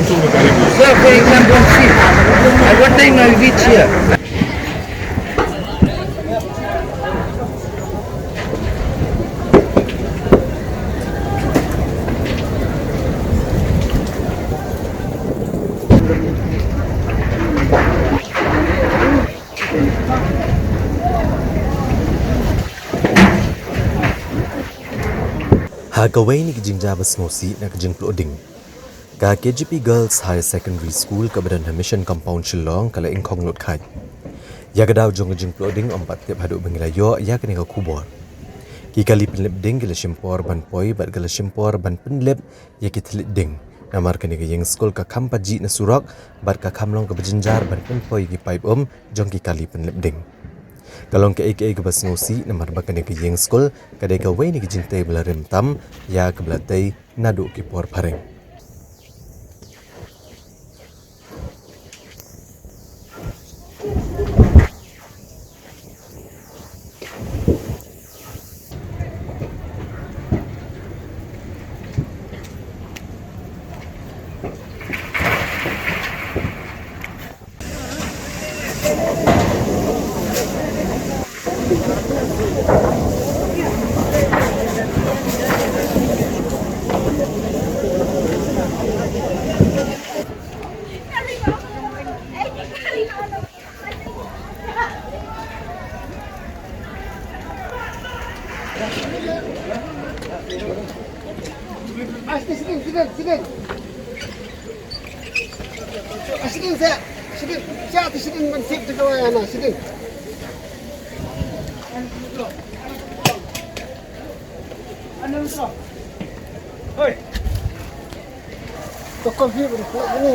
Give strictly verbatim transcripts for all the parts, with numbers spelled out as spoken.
Sir, for example, see, at what time I reach here? Ha kawei na ki jingjia ba sngewsih na ka jingpluh ding, ka K G P Girls Higher Secondary School kaba don ha Mission Compound Shillong ka la ingkhong lut khaid ïa ka daw jong ka jingpluh ding, ym pat tip haduh ba ngi la ïoh ïa kane ka khubor. Ki kali pynlip ding ki la shim por ban poi bad ki la shim por ban pynlip ïa ki thylliej ding, namar kane ka ïing skul ka kham pajih na surok bad ka kham long kaba jynjar ban pynpoi ïa ki paip um jong ki kali pynlip ding. Ka long kaei kaei kaba sngewsih namar ba kane ka ïing skul ka dei kawei na ki jingtei ba la rim tam ïa kaba la tei naduh ki por phareng. Ah, sini, sini, sini, sini. Ah, sini, sini. Sini, sini, sini, man sip tu kau ya, na, sini. Hoi. Tokol hi bro, ini.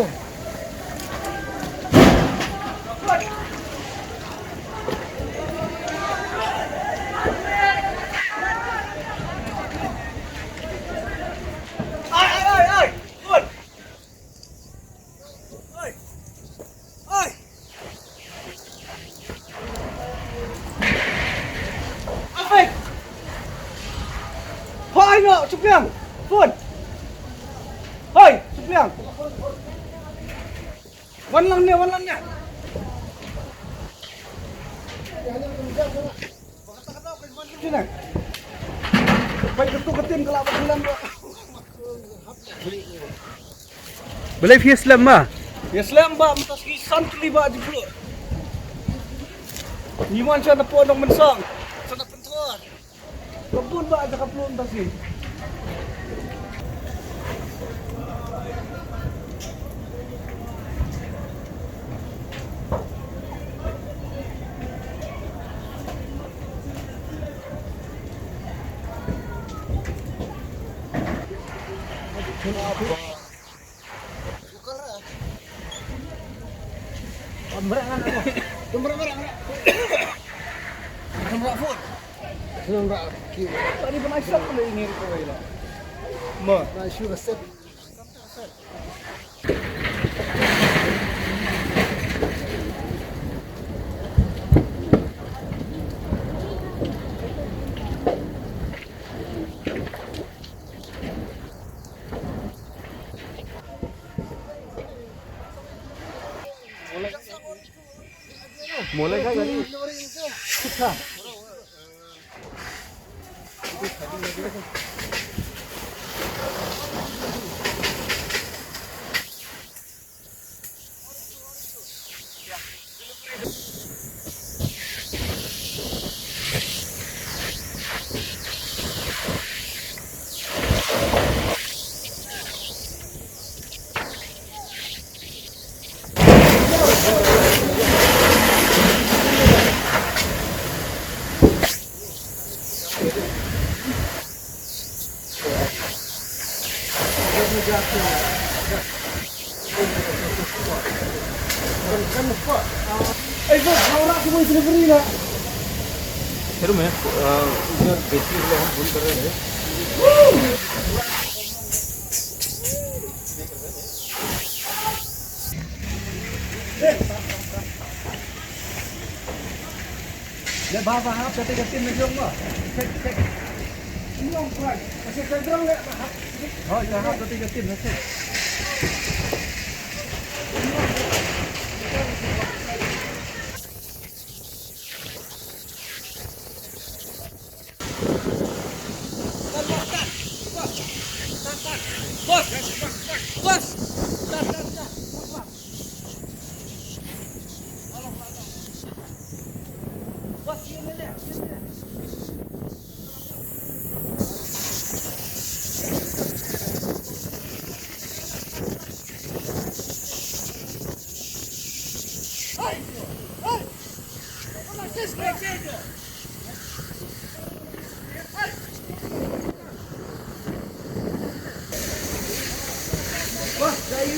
Ai, ai, ai, ai. Hoi. Hoi. Hoi. Afek. Hoi, no, Supiang. Phone. Hoi, Supiang. Wan lang ne, wan lang ne. Sini. Baik, ketuk ketim kelak berbulan, Pak. Balei phi slem ma? Ïa slem ba mynta sngi san tylli ba jingpluh. Ngi mon sha na pon dong mynsong. Sha na pynthor. Ka bun ba jaka pluh mynta sngi. Le ba ba hap kata ka tim na jong ba. Check, check. Long flight. Kasi ka drone le ba hap. Oh, ka hap kata ka tim na check.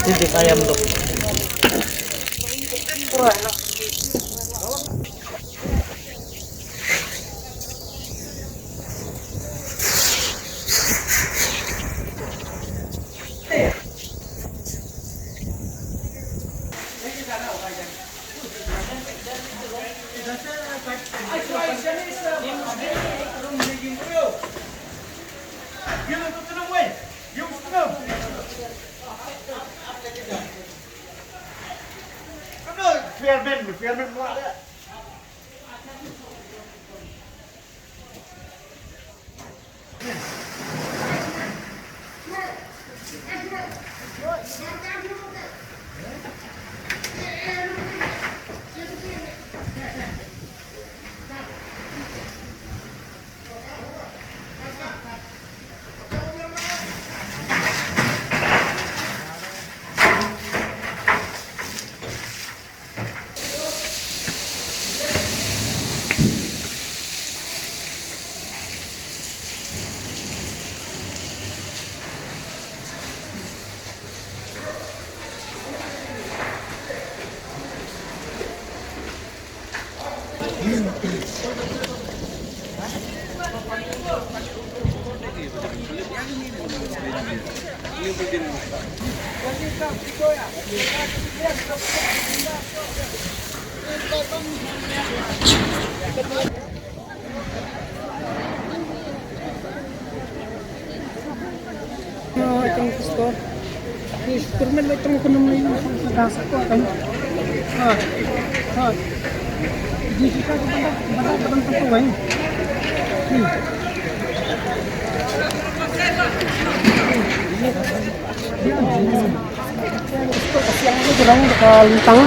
Hindi kayam dok. Chairman, chairman mo. Ka siang ni jrong ka lintang.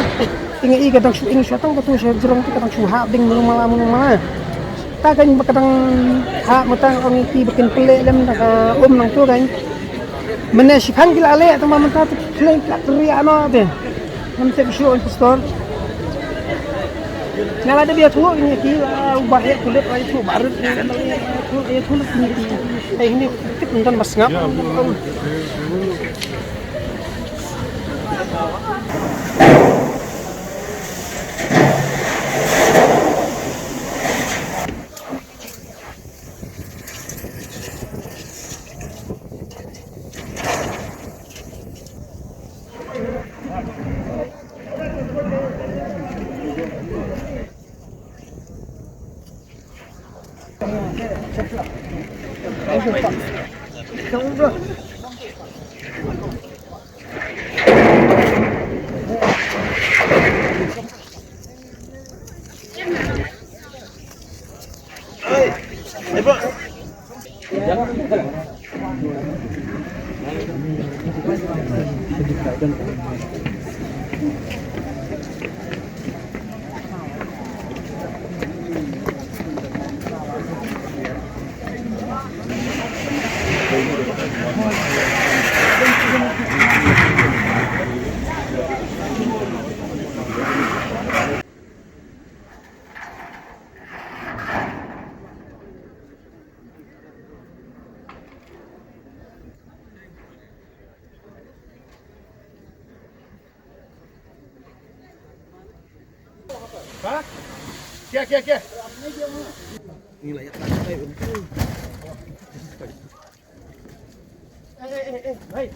Tinga i ka dang shu ing shu tang ka tu shu jrong tu ka dang shu ha ding mulu mala mulu mala. Ta kan ba ka dang ha mata ong i ki ba kin pele lem da ka um nang tu kan. Mene shi phan ki la le ta ma mata tu pele ki la kri ano te. Nam te shu on pastor. Nga la da bia tu ni ki la u ba he kulit ai tu barut ni. Tu e tu ni. Ai ni tik ndan mas ngap. Ha? Kya, kya, kya? Ni lah ya tak tahu. Eh, eh, eh, eh, hai.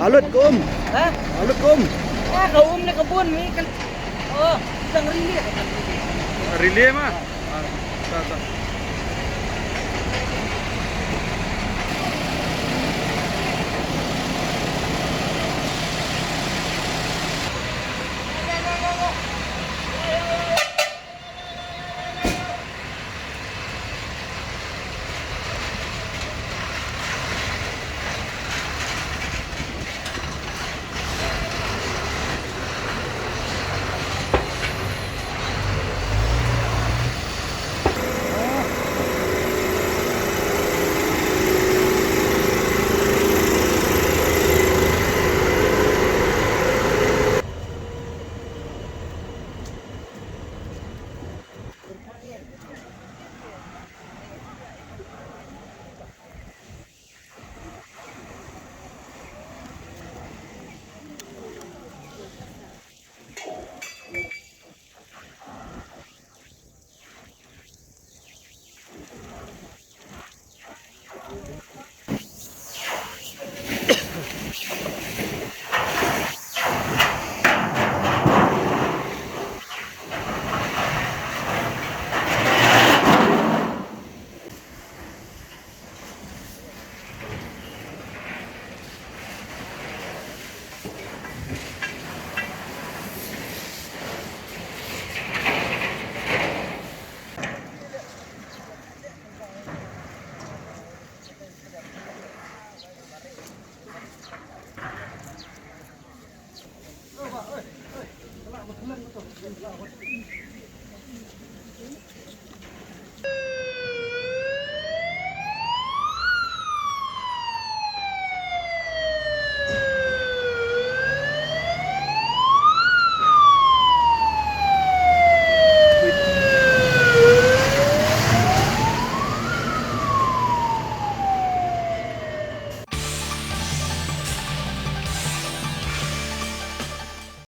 Alut kum. Ha? Alut kum. Ah, ka um ne ka bun mi kan. Oh, dang rili ka kan rili. Rili ma. Ah, ta, ta.